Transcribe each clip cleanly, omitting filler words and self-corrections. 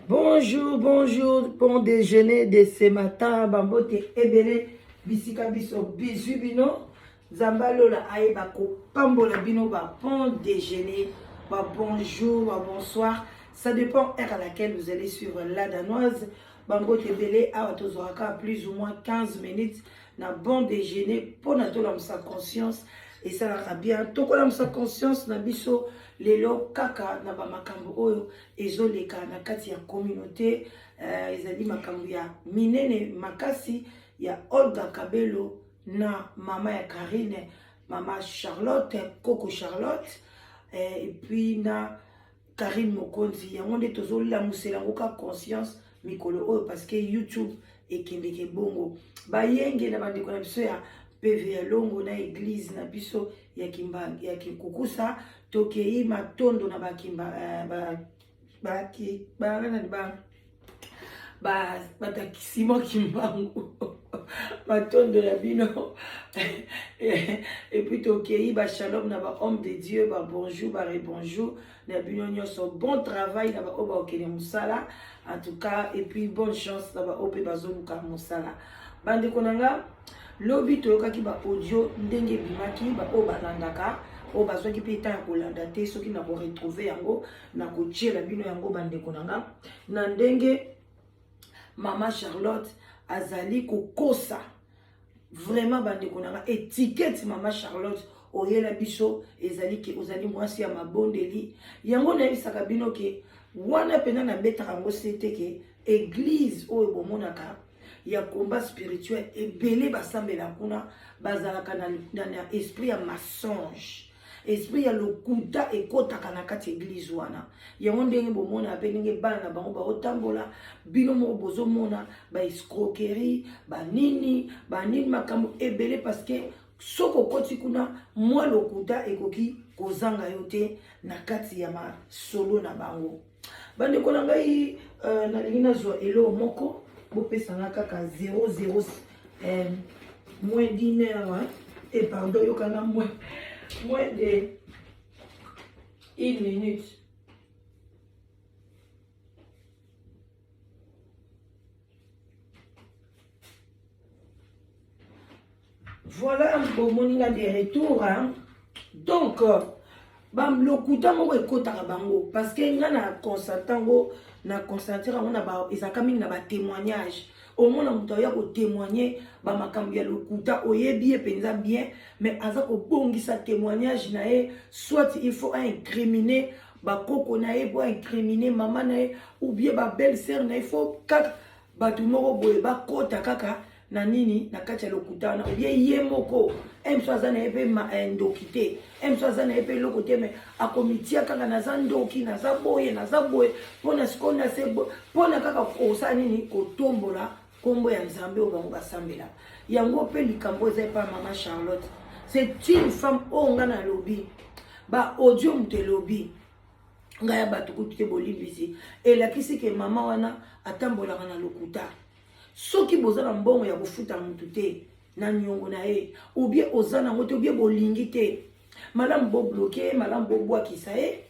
Bonjour, bonjour, bon déjeuner de ce matin, bambote ebele, bisika biso bizwi bino, Nzambe alola ayeba kopambola bino ba bon déjeuner, ba bonjour, ba bonsoir, ça dépend heure à laquelle vous allez suivre la danoise, bambote ebele awa tozwaka plus ou moins 15 minutes na bon déjeuner mpo na tolamusa conscience esalaka bien tokolamusa conscience na biso lelo kaka na bamakambo oyo ezoleka na kati ya communauté euh, ezali makambo ya minene makasi ya Olga Kabelo na mama ya Karine mama Charlotte koko Charlotte euh, et puis na Karine Mokonzi yango nde tozolamusela yango ka conscience mikolo oyo parce que YouTube ekendeke bongo bayenge na bandeko na biso ya PV ya Longo na eglise na biso ya Kimba ya Kinkukusa tokei matondo na bakimba eh, ba ba ba ba ba bato ya Simon Kimbangu matondo na bino et puis tokei ba shalom na ba homme de Dieu ba bonjour ba rebonjour na bino nyonso bon travail na baoyo bakokende mosala en tout cas et puis bonne chance na baoyo mpe bazoluka mosala bandeko na nga lobi toyokaki ba audio ndenge ebimaki baoyo balandaka oyo bazwaki mpe temps ya kolanda te soki na koretrouve yango na kotiela bino yango bandeko na nga na ndenge mama charlotte azali kokosa vraiment bandeko na nga etikete mama charlotte oyela biso ezali ke ozali mwasi ya mabondeli yango nayebisaka bino ke wana mpenza nabetaka yango se te ke eglize oyo bomonaka ya combat spirituel ebele basambela kuna bazalaka na, na, na esprit ya mensonge esprit ya lokuta ekotaka na kati eglise wana yango ndenge bomona mpe ndenge bana na bango baotambola bino moko bozomona ba escroquerie banini banini makambo ebele parce que soki okoti kuna mwa lokuta ekoki kozanga yo te na kati ya masolo na bango bandeko na ngai uh, nalingi nazwa eloko moko bopesa nga kaka 00 euh, moins d'une heure hein? et pardon yokanga moins moins de une minute Voilà bomoni nga de retour hein. Donc euh, ba lokuta moko ekotaka bango parce que nga na constate yango na constater yango na ba ezalaka mingi na ba témoignage omona moto aya kotémoigne bamakambo ya lokuta oyebi ye mpenza bien mais aza kobongisa témoignage na ye soit il faut incriminer bakoko na ye po incriminer mama na ye ou bien ba belle sœur na ye faut kaka bato moko boye bakota kaka na nini na kati ya lokuta wana obie ye moko mso aza na ye mpe eh, ndoki te mso aza na ye mpe eloko te me akomitia kaka naza ndoki naza boye naza boye mpo na sikoyo na se mpo na kaka kosala nini kotombola nkombo ya nzambe oyo bango basambelaka yango mpe likambo eza epai mama charlotte c'est une femme oyo ngai nalobi ba audio moto elobi ngai ya bato kutu te bolimbisi elakisi ke mama wana atambolaka na lokuta soki boza na mbongo ya kofuta mutu te na niongo na ye ou bien oza nango te ou bien bolingi te malamu bobloke ye malamu bobwakisa ye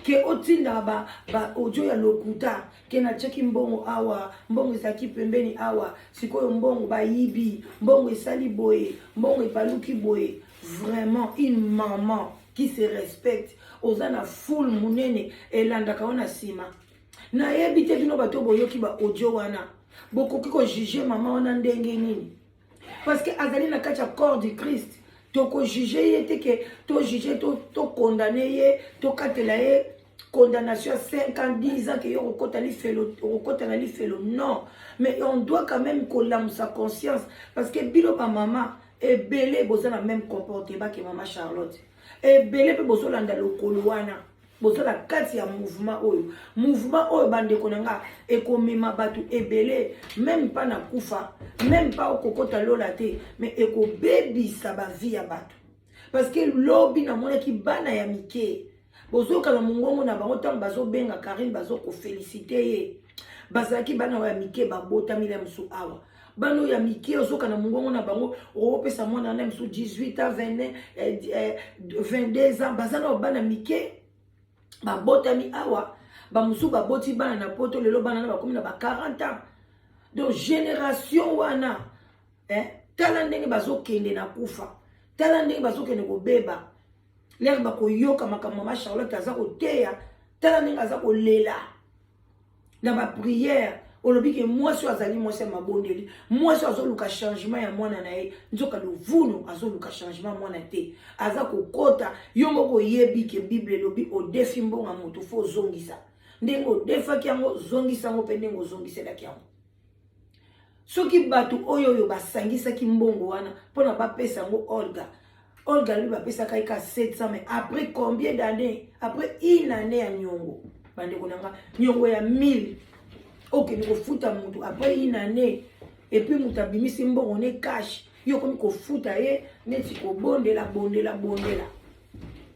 ke otindaka ba, ba audio ya lokuta ke natiaki mbongo awa mbongo ezalaki pembeni awa sikoyo mbongo bayibi mbongo esali boye mbongo ebaluki boye vraiment une maman qui se respecte oza na foule monene elandaka yo na nsima nayebi te bino bato boyoki ba audio wana bokoki kojuge mama wana ndenge nini parce que azali na kati ya corps du christ tokojuge ye te ke tojuge tokondane to ye tokatela ye condamnation ya 5 ans 10 ans ke yo okokota lifelo okokota na lifelo non mais on doit quand même kolamusa conscience parce que bino bamama ebele boza na même comportement ke mama charlotte ebele mpe bozolanda lokolo wana boza na kati ya mouvement oyo mouvement oyo bandeko na nga ekomema bato ebele meme pa na kufa meme pa okokota lola te mais ekobebisa bavie ya bato parce que lobi namonaki bana ya mike bozoyoka na mongongo na bango ntango bazobenga karine bazokofelisite ye bazalaki bana oyo ya mike babotami na mosusu awa bana oyo ya mike ozoka na mongongo na bango okopesa mwana wana mosusu 18 ans 22 ans baza na bana mike babotami awa Bamosusu baboti bana na poto, lelo bana na bakomi na ba 40 ans. Donc génération wana, eh, tala ndenge bazokende na kufa, tala ndenge bazokende kobeba. Lere bakoyoka makambo mama Charlotte aza koteya, tala ndenge aza kolela na bapriere. Olobi ke mwasi oyo azali mwasi ya mabondeli, mwasi oyo azoluka changement ya mwana na ye, nzoka luvunu azoluka changement mwana te, aza kokota. Yo moko oyebi ke Bible elobi odefi mbongo ya moto fo ozongisa. Ndenge odefaki yango, zongisa yango mpe ndenge ozongiselaki yango. Soki bato oyo oyo basangisaki mbongo wana mpona bapesa yango Olga, Olga alobi bapesaka ye ka 700, mais après combien d'années? Après une année ya niongo, bandeko na nga, niongo ya 1000 okende kofuta motu après une année, et puis moto abimisi mbongo ne cash, yo okomi kofuta ye neti kobondela bondela bondela.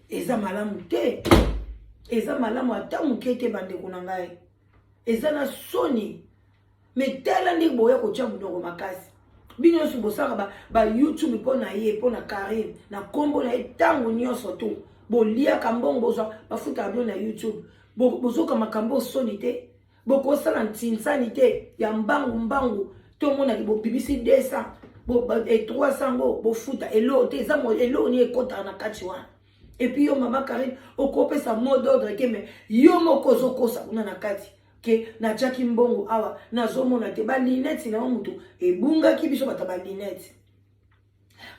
Eza malamu te, eza malamu ata moke te, bandeko na ngai, eza na soni. Me tala ndenge boya kotya monoko makasi. Bino nyonso bosalaka ba YouTube mpo na ye, mpo na Karine, na nkombo na ye ntango nyonso to boliaka mbongo, bozwa bafutaka bino na YouTube, bozoka makambo soni te, bokosala ntinsani te ya mbangu mbangu, tomonaki bobimisi 200 300 ngo bofuta eloko te, eza eloko nini ekotaka na kati wana. Et puis yo mama Karine okopesa mot d'ordre te, mais yo moko ozokosa kuna na kati ke natiaki mbongo awa nazomona te, balinete na yo motu ebungaki, biso bato ya balinete.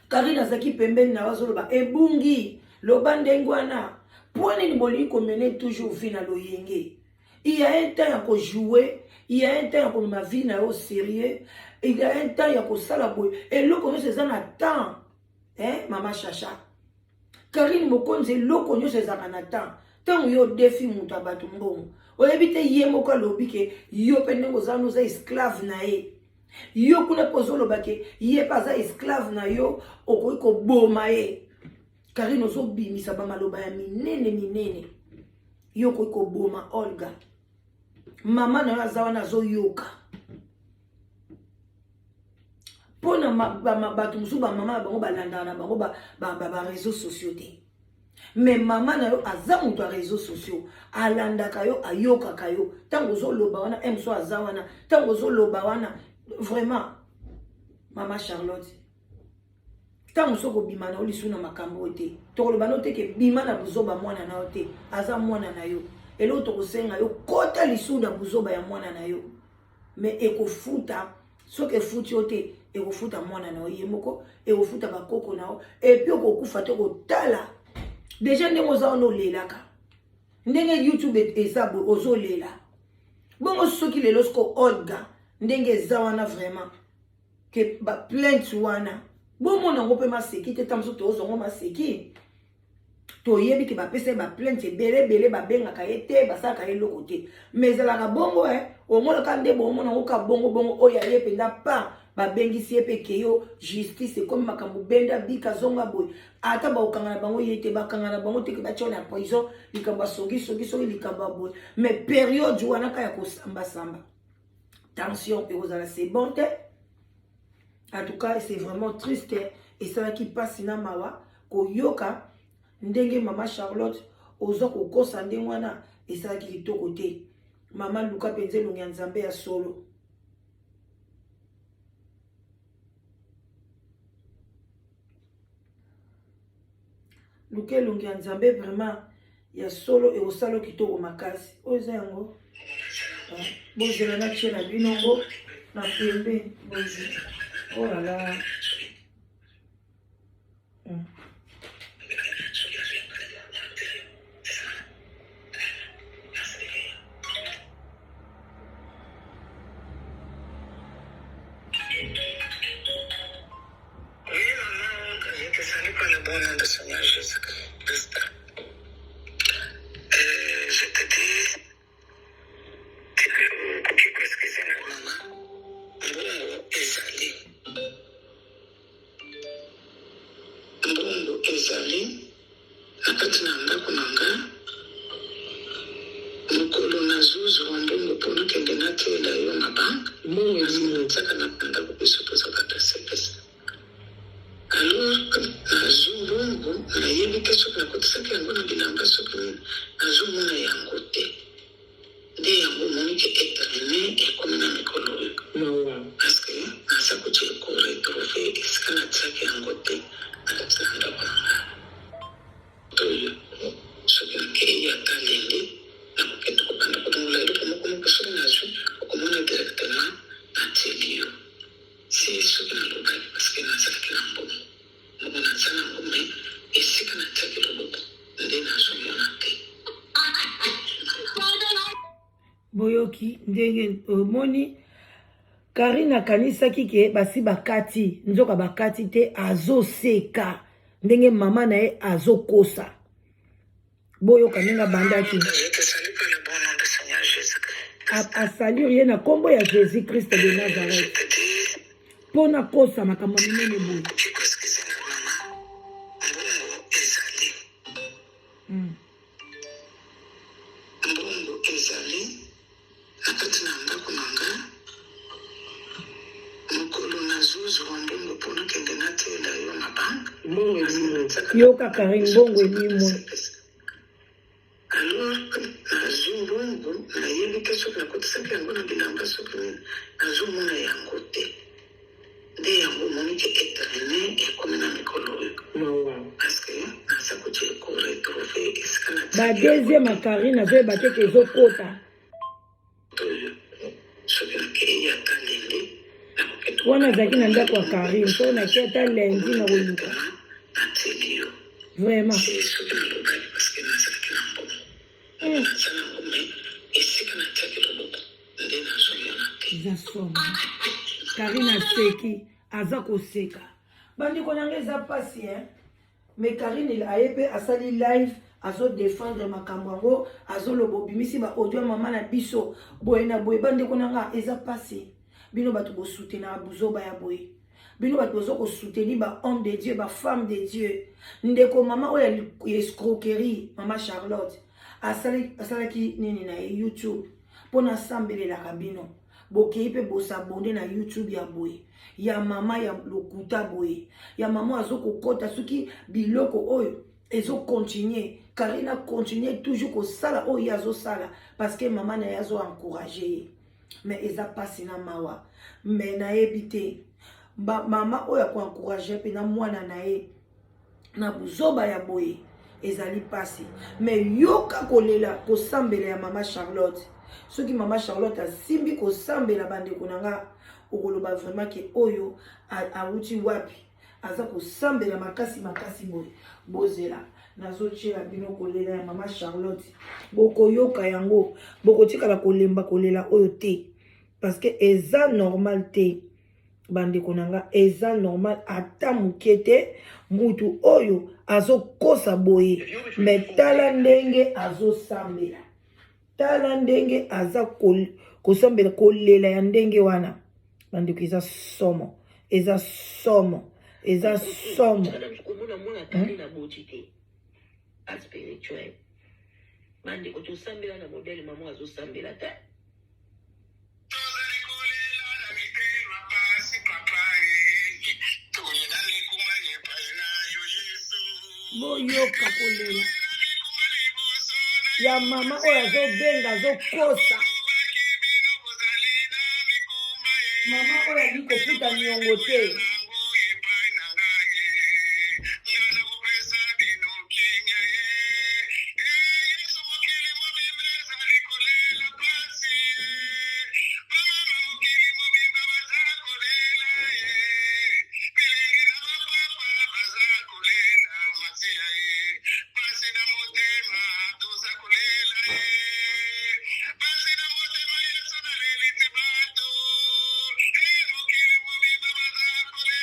Karine azalaki pembeni na yo azoloba ebungi, loba ndenge wana. Mpo nini bolingi komene toujours vie na loyenge? Il y a un temps ya kojouer, il y a un temps ya komema vie na yo sérieux, il y a un temps ya kosala boye, eloko nyonso eza na temps. Eh, mama Chacha Karine Mokonzi, eloko nyonso ezalaka na temps. Ntango yo odefi moto ya bato mbongo, oyebi te ye moko alobi ke yo mpe ndenge oza wana oza esclave na ye. Yo kuna mpe ozoloba ke ye mpe aza esclave na yo, okoki koboma ye. Karine ozobimisa bamaloba ya minene minene, yo okoki koboma Olga. Mama na yo aza wana azoyoka mpo na bato mosusu, bamama na bango balandaka na bango bareseau sociaux te, mais mama na yo aza moto ya réseau sociaux, alandaka yo, ayokaka yo ntango ozoloba wana, mso aza wana ntango ozoloba wana. Vraiment mama Charlotte, ntango soki obima na yo lisu na makambo oyo te, tokoloba no te ke bima na buzoba mwana na yo te, aza mwana na yo. Eloko tokosenga yo, kota lisu na buzoba ya mwana na yo, mais ekofuta. Soki efuti yo te, ekofuta mwana na yo ye moko, ekofuta bakoko na yo, et puis okokufa te. Kotala deja ndenge oza wana, olelaka ndenge YouTube eza boye, ozolela bongo. Soki lelo siko Olga ndenge eza wana, vraiment ke baplainte wana bomona yango mpe maseki te. Ntango mosusu tozwa yango maseki, toyebi ke bapesa ye baplainte ebele ebele, babengaka ye te, basalaka ye eloko te, mais ezalaka bongo. E omonaka nde bomona yango ka bongo bongo, oyo aye mpenza pa babengisi ye mpe keyo justice, ekomi makambo benda bika zonga boye. Ata bakokanga na bango ye te, bakanga na bango te ke batia na prison, likambo ya songisongi, soki likambo ya boye, mais periode wana ka ya kosambasamba, tension ekozala, c'est bon te. En tout cas c'est vraiment triste, esalaki mpasi na mawa koyoka ndenge mama Charlotte oza kokosa ndenge wana, esalaki kitoko te. Mama, luka mpenza elongi ya Nzambe ya solo. Luka elongi ya Nzambe vraiment ya solo, ekosala kitoko makasi. Oyo eza yango, bozela natie na bino ngo na pembe, bozela. Oh là là. Oui, maman, je te salue par le bon nom de Seigneur Jésus-Christ. Je te dis que okoki koexcuse nga mama, mbongo ezali, mbongo ezali na kati na ndako na nga. Mokolo nazozwa mbongo mpo nakende natiela yo na banque, mbongo ezali natiaka na ndako, biso toza bato ya sepesa. Alors nazwi mbongo, nayebi te soki nakotisaki yango na bilamba, soki nini, nazomona yango te. Nde yango omoni ke etraine ekomi na mikolo oyo. Mawa. Parce que naza koki ko retrouver esika natiaki yango te na kati na ndako na nga. Oyo soki nakeyi ata lundi, nakokende kobanda kolongola eloko moko moko, soki nazwi okomona directement natieli yo. Si soki nalobaki parce que nazalaki na mbongo. Mbongo naza nango mais esika natiaki loboko nde nazomona te. Boyoki ndenge omoni Karine akanisaki ke basi bakati, nzoka bakati te, azoseka ndenge mama na ye azokosa. Boyoka ndenge abandaki asalure ye na nkombo ya Jésus Christ de Nazareth mpo na kosa makambo ya minene boye. Mbongo ezali na kati na ndako na nga. Mokolo nazozwa mbongo mpo nakende natiela yo na banque. Mbongo elimwe. Yoka Karine, mbongo elimwe. Alors nazwi mbongo, nayebi te soki nakotisaki yango na bilamba soki nini, nazomona yango te. Nde yango omoni ke etraine ekomi na mikolo oyo. Mawa. Parce que naza koki ko retrouver esika Ba natiaki yango deuxième te. ya Karine azoyeba te ke ezokota. Oyo soki nakeyi ata lundi, nakokende Wana kobanda azalaki na kolongola ndako ya eloko moko Karine, moko, soki soki nake nazwi ata lundi okomona nakoluka. directement natieli yo. Vraiment. Si soki nalobaki parce que nazalaki na mbongo. Mbongo naza nango mais esika natiaki loboko nde nazomona te. Eza somo. Karine aseki, aza koseka. Bandeko na ngai, eza pasi hein. Mais Karine aye mpe asali live, azodefendre makambo yango, azoloba obimisi ba audio ya mama na biso boye na boye. Bandeko na nga, eza pasi. Bino bato bosoutenaka buzoba ya boye, bino bato boza kosoutenir ba homme de Dieu, ba femme de Dieu. Ndeko mama oyo ya escroquerie, mama Charlotte, asalaki nini na ye YouTube mpo nasambelelaka bino, bokei mpe bosabonner na YouTube ya boye, ya mama ya lokuta boye, ya mama azokokota. Soki biloko oyo ezocontinue, Karine acontinue toujours kosala oyo ye azosala parce que mama na ye azoencourage ye. Mais eza mpasi na mawa, mais nayebi te mama oyo akoencourage mpe na mwana na ye na buzoba ya boye, ezali mpasi. Mais yoka kolela, kosambela ya mama Charlotte. Soki mama Charlotte asimbi kosambela, bandeko na nga, okoloba vraiment ke oyo awuti wapi, aza kosambela makasi makasi boye. Bozela, nazotiela bino kolela ya mama Charlotte, bokoyoka yango, bokotikala kolemba kolela oyo te, parce que eza normal te. Bandeko na nga, eza normal ata moke te. Mutu oyo azokosa boye, mais tala ndenge azosambela, tala ndenge aza kosambela, kolela ya ndenge wana. Bandeko, eza somo, eza somo, eza somo. Komona mwana Karine aboti te, aspirituel. Bandeko, tosambela na modèle mama azosambela te. Tozali kolela na mitema pasi, papa ye, toyina mikumba epai na yo, Yesu. Boyoka kolela ya mama oyo azobenga, azokosa, mama oyo ali kofuta niongo te. Epai na ngai ye, nga nakopesa bino kimia ye. Yesu, mokili mobimba ezali kolela pasi ye. Bamama, mokili mobimba baza kolela ye. Bilenge na bapapa baza kolela Masiya ye. Pasi na motema, toza kolela ye. Pasi na motema, Yesu, nalelisi bato. E mokili mobimba baza kolela.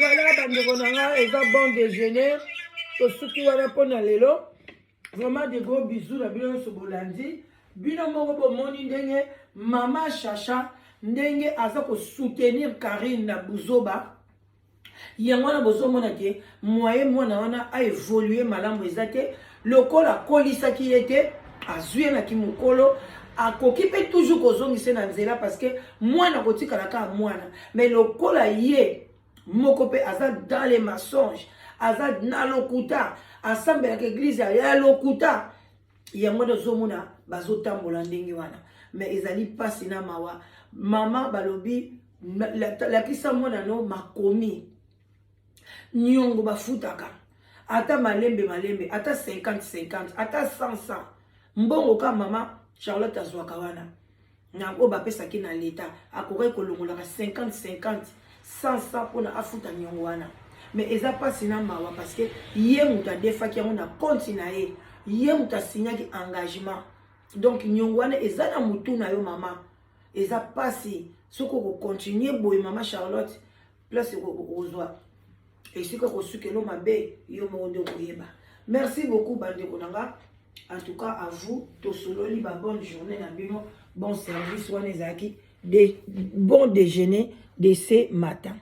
Voilà, bandeko na nga, eza bon déjeuner. Tosuki wana mpo na lelo. Vraiment de gros bisous na bino nyonso bolandi. Bino moko bomoni ndenge mama Chacha ndenge aza kosoutenir Karine na buzoba. Yango wana bozomona ke moyen mwana wana a évoluer malamu eza te, lokola akolisaki ye te, azwi ye na kimokolo, akoki mpe toujours kozongisa na nzela, parce que mwana akotikala kaka mwana. Mais lokola ye moko mpe aza dans les mensonges, aza na lokuta, asambelaka église ya lokuta, yango wana ozomona bazotambola ndenge wana. Mais ezali mpasi na mawa. Mama balobi lakisa mwana no makomi niongo bafutaka ata malembe malembe, ata 50 50, ata 100 100. Mbongo ka mama Charlotte azwaka wana na oyo bapesaki na leta, akokaki kolongolaka 50 50, 100 100 mpona afuta niongo wana. Mais eza mpasi na mawa, parce que ye moto adefaki yango na compte na ye, ye moto asignaki engagement. Donc niongo wana eza na motu na yo, mama. Eza mpasi soki okocontinuer boye, mama Charlotte. Place okozwa esika kosukelo mabe, yo moko nde okoyeba. Merci beaucoup, bandeko na nga. En tout cas, à vous, tosololi. Ba bonne journée na bino, bon service. Wana ezalaki de bon déjeuner de ce matin.